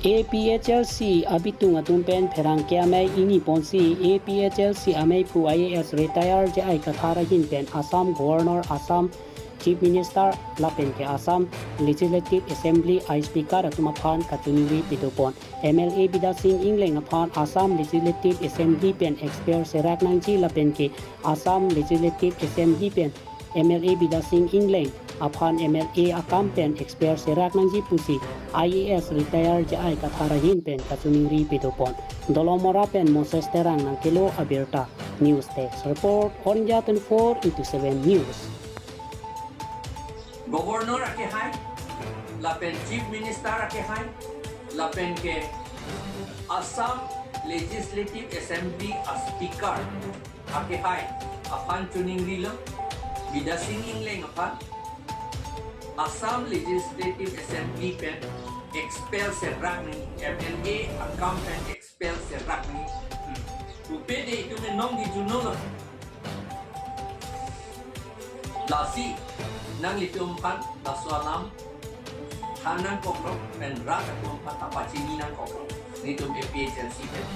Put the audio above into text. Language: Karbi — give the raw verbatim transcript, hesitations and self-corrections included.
A P H L C abitung atum pen pherangke amei ingni ponsi A P H L C ameiphu I A S retire J I Kathar ahin pen Assam Governor, Assam Chief Minister lapen ke Assam Legislative Assembly a Speaker atum aphan kachiningri pidopon. M L A Bidya Sing Engleng aphan Assam Legislative Assembly pen expel serak nangji lapen ke Assam Legislative Assembly pen M L A Bidya Sing Engleng aphan M L A akam pen expel serak nangji pusi I A S retire J I Kathar ahin pen kachiningri pidopon. Dolamara pen Moses Terang nangkelo abirta. News Desk Report, All India twenty-four into seven News. Governor akehai, lapen Chief Minister akehai, lapen ke Assam Legislative Assembly a Speaker akehai aphan chiningrilo, Bidya Sing Engleng aphan Assam Legislative Assembly pen expel serak nangji, M L A akam pen expel serak nangji. Hmm. Pupe de itum enong di juno lo. Lasi nanglitum aphan laso alam than nangkoklo, pen rat atum aphan ta pachini nangkoklo, nelitum A P H L C pen.